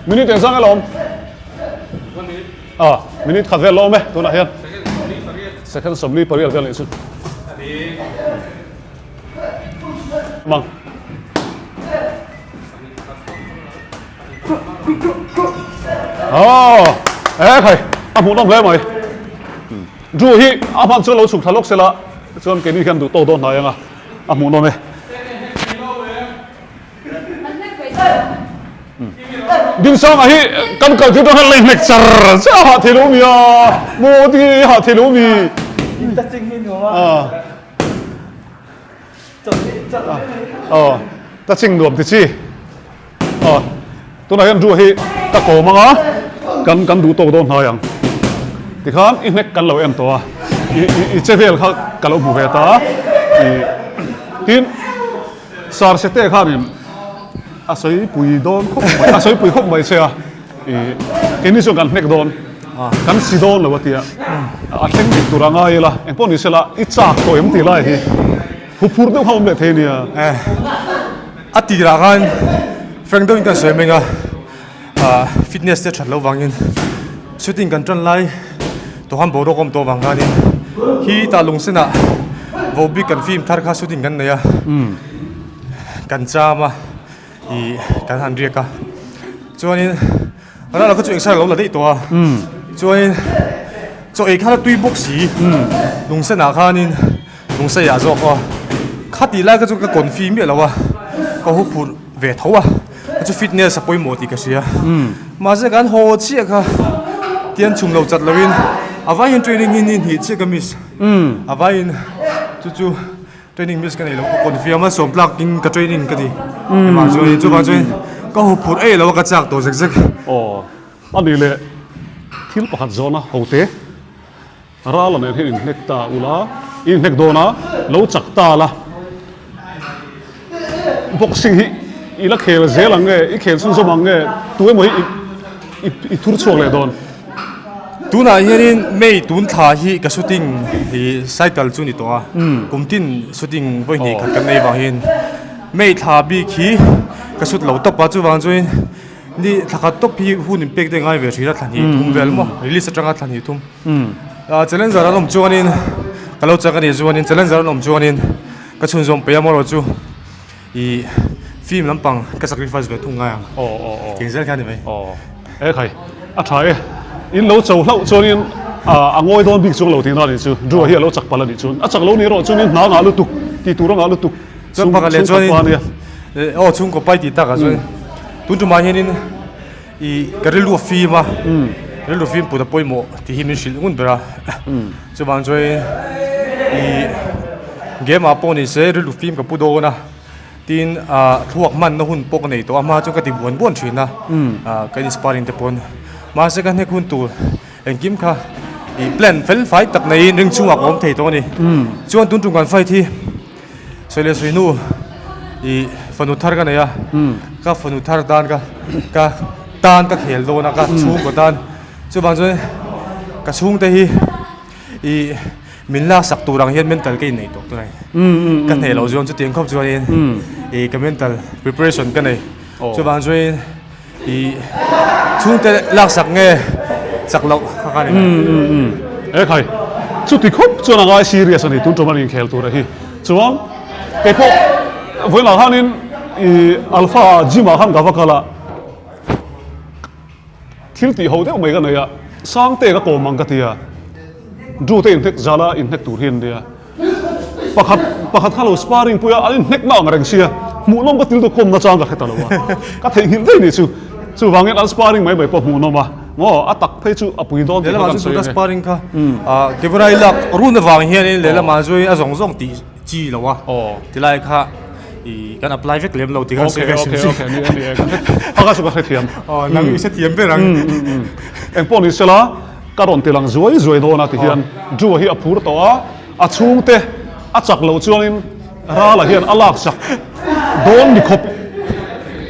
Minute engzang e lawm? Ah, minute khat vel lawm e tunah hian. Second 48 vel nih chu. Mang. Aw, e khai, a hmuh nawm hle mai. Drew hi a hman chuan lo chhuk thla lawk sela chuan keini hian duh tawk dawn hnai anga a hmuh nawm e. Dinsanga hi kan kal tir dawn hian lei hnek char char a hah thei lo mi a, maw ti a hah thei lo mi. Aw, touching nuam ti chi. Aw, tunah hian Drew hi ka kawm anga kan kan duh tawk dawn hnai ang. Tikhan i hnek kan lo en tawh a, i i che vel kha ka lo hmu ve ta a. I tin Sir Sete khanin a sawi pui dawn khawp mai, a sawi pui khawp mai che a. I keini chuan kan hnek dawn, kan si dawn lo a tia. A thleng dik tur a ngai ila, engpawh ni sela i chak tawh em tih lai hi huphur deuh kha awm leh thei nia. A tirah khan frank deuhin kan sawi meng a, fitness te that loh vangin shooting kan tan lai tawh khan boruak a awm tawh vang khanin hi tah lung senah vohbik kan film thar kha shooting kan nei a, kan cham a ih kan han riak a chuanin Rala kha chu exer a lo la daih tawh a chuanin chaw ei khan a tui bawk si lung senah khanin lung seiah zawk aw khatih lai kha chu ka confi miah lo a ka hu phurh ve tho a kha chu fitness a pawimawh tih ka hria mahse kan haw chiah kha tian chhum lo chat loin a vaiin training hi ni hnih chiah ka miss a vaiin chu chu. Training miss ka nei lo ka confiam a sawm tlak in ka training ka ti engmah chuan chuvang chuan ka hu phur eih lo a ka chak tawh zek zek. Aw a nih leh thil pakhat zawna hote ral a nen hian inhnek ta ula i inhnek dawn a lo chak ta la boxing hi i la khel zel ang nge i khel chhunzawm ang nge tu emaw hi i i thur chhuak leh dawn. Tunah hianin May tun thla hi ka shooting hi cycle chu ni tawh a, kum tin shooting vawi hnih khat kan nei vang hian May thla bik hi ka shoot lo tawp a, chuvang chuan ni thla khat tawp hi hun in pek deuh ngai ve thin a, thla hnih thum vel maw release atanga thla hnih thum challenger an awm chuanin ka lo chak a nih chuanin challenger an awm chuanin ka chhunzawm peih a maw erawh chu. I film lampang ka sacrifice ve thung ngai ang. Aw aw aw. Keng zel kha ni mai. Aw. E khai. A tha e. In lo cho hlauh chuanin a ngawi dawn bik chuang lo tihna a nih chu. Drew hi a lo chak palh a nih chuan. A chak lo ni erawh chuanin hna ngah lutuk, tih tur a ngah lutuk. Chuan pakhat leh chuanin aw chhungkaw pai tih takah chuan tun tumah hianin i ka rilru a fim a. Rilru fim put a pawimawh tih hi min hrilh ngun ber a. Chuvang chuan ih game ah pawh ni se rilru fim ka pu dawn a. Tin ah thluak hmanna hun pawh ka nei tawh a hma chuan ka ti buan buan thin a. Ah ka in sparring te pawn mahse ka hnek hun tur engkim kha ih plan fel fai tak neiin ring chungah ka awm thei tawh a ni. Chuan tun tum kan fight hi. Sawi leh sawi nu ih fanu thar ka nei a, ka fanu thar tan ka ka tan ka khel dawn a ka chhungkaw tan chuvang chuan ka chhungte hi ih min laksak tur ang hian mental ka innei tawh tunah hian ka hneh loh chuan chutiang khawp chuanin ih ka mental preparation ka nei chuvang chuanin I chhungte laksak nge chak loh kha kha ni mai. Umm e khai chuti khawp chuan a ngai serious a ni tun tum an inkhel tur a hi chuan kei pawh vawiinah khanin i alpha gym ah khan ka va kal a thil tih ho deuh mai ka nei a Sangte ka kawm ang ka ti a Drew te inhnek zala inhnek tur hi an nia. Pakhat pakhat kha lo sparring pui a, an inhnek na ang reng sia, hmuhnawm ka til tu khawm nachang ka hre ta lo a, ka theihnghilh daih nih chu. Chuvangin an sparring mai mai pawh hmuhnawm a, maw a tak phei chu a pui dawn tih kha kan sawi a ni. Lehlamah chu tuna sparring kha camera i lak run avang hianin lehlamah chu a zawng zawng tih chi lo a, tilai kha i kan apply vek lem lo tih kan sawi ve hrim hrim. Okay, okay, okay, ni e, ni e, a ka chu ka hrethiam. Aw, nang i hrethiam ber ang. Engpawh ni sela. Ka rawn ti lang zuai zuai dawn a ti hian Drew-a hi a phur tawh a, a chhungte a chak loh chuangin Rala hian a lak chak dawn ni khawp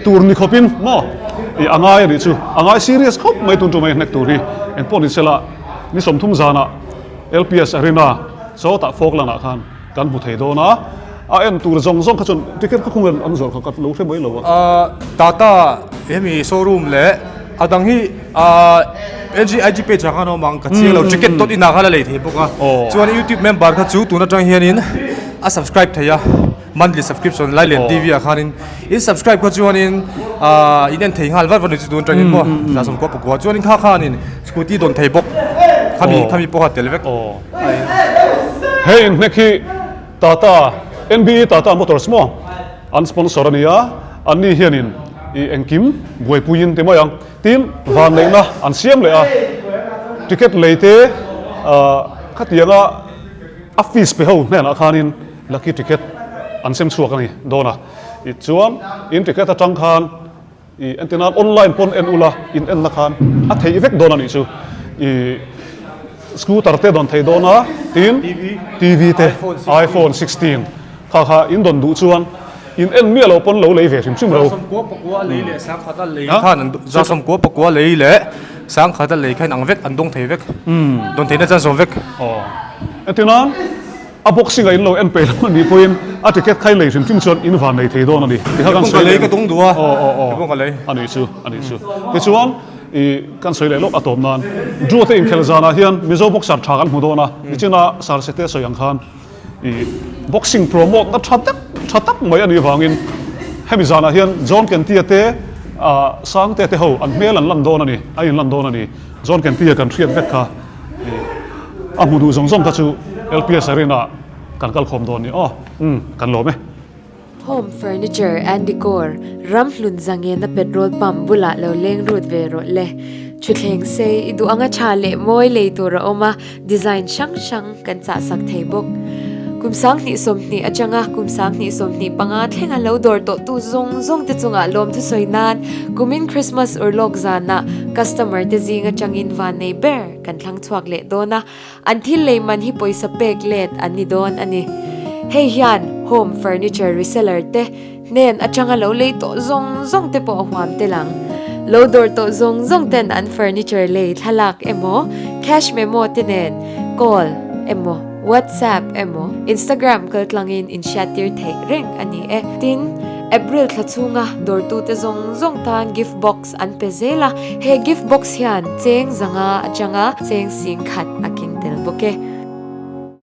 tur ni khawpin maw ih a ngai a nih chu, a ngai serious khawp mai tun tumah hnek tur hi engpawh ni sela ni 30 zanah LPS Arena sawtah Falkland ah khan Kan hmu thei dawn a, a en tur zawng zawng kha chuan ticket kha khung an zawrh kha ka lo hre mai lo a. Tata hemi showroom leh a dang hi LG IG page ah khan a awm ang ka chiang lo ticket dawt inah khan a lei thei bawk a chuan youtube member kha chu tun atang hianin a subscribe thei a monthly subscription lai leh TV ah khanin in subscribe kha chuanin in en thei nghal vat vat ni chu tun atangin maw 19 pakua chuanin kha khanin scooty dawn thei bawk khami khami pawh kha tel vek. He inhnek hi Tata, NBE Tata Motors maw an sponsor a ni a, anni hianin i engkim buaipuiin ti mai ang. Tin, vanneihna an siam leh a, ticket lei te khatianga a fees pe ho hnenah khanin lucky ticket an sem chhuak a ni dawn a. Chuan in ticket atang khan I entir nan online pawn en ula in enna khan a theih vek dawn a nih chu. I scooter te dawn thei dawn a tin TV te iPhone 16 kha kha in dawn duh chuan in en miah lo pawn lo lei ve hrim hrim ro. Zasawmkua pakua lei leh sangkhat a lei khan an zasawmkua pakua lei leh sangkhat a lei khan ang vek an dawng thei vek dawn theihna chuan zawm vek. Aw entir nan. A boxing a in lo en peih lo a nih pawhin a ticket kha i lei hrim hrim chuan in van nei thei dawn a ni. Tikha kan sawi leh aw aw aw a nih chu a nih chu. Tichuan i kan sawi leh lawk a tawp nan Drew te inkhel zanah hian Mizo boxer tha kan hmu dawn a, nichina Sir Sete sawi ang khan i boxing promote na tha tak tha tak mai a nih vangin hemi zanah hian John Kentia te ah Sangte te ho an hmel an lan dawn a ni, an inlan dawn a ni. John Kentia kan hriat vek kha. A hmu duh zawng zawng kha chu LPS Arena kan kal khawm dawn ni aw. Umm, kan lawm e. Home Furniture and Decor, Ramhlun zangena petrol pump bulah lo leng rut ve rawh le. Thutthleng sei i duh anga tha leh mawi lei tur a awm a, design hrang hrang kan chahsak thei bawk. Kum 2020 atanga kum 2025 thlenga lo dawr tawhtu zawng zawng te chungah lawm thusawi nan kumin Christmas urlawk zanah customer te zing atangin van nei ber kan thlang chhuak leh dawn a, an thil lei man hi pawisa pek let an ni dawn a ni. Hei hian home furniture reseller te Hnen atanga lo lei tawh zawng zawng te pawh a huam tel ang. Lo dawr tawh zawng zawng ten an furniture lei thlalak emaw, cash memo te nen call emaw, WhatsApp emaw, Instagram kaltlangin inhriattir theih reng a ni e. Tin, April thla chhunga dawrtute zawng zawng tan gift box an pe zel a, he gift box hian cheng zanga atanga cheng sing khat a keng tel bawk e.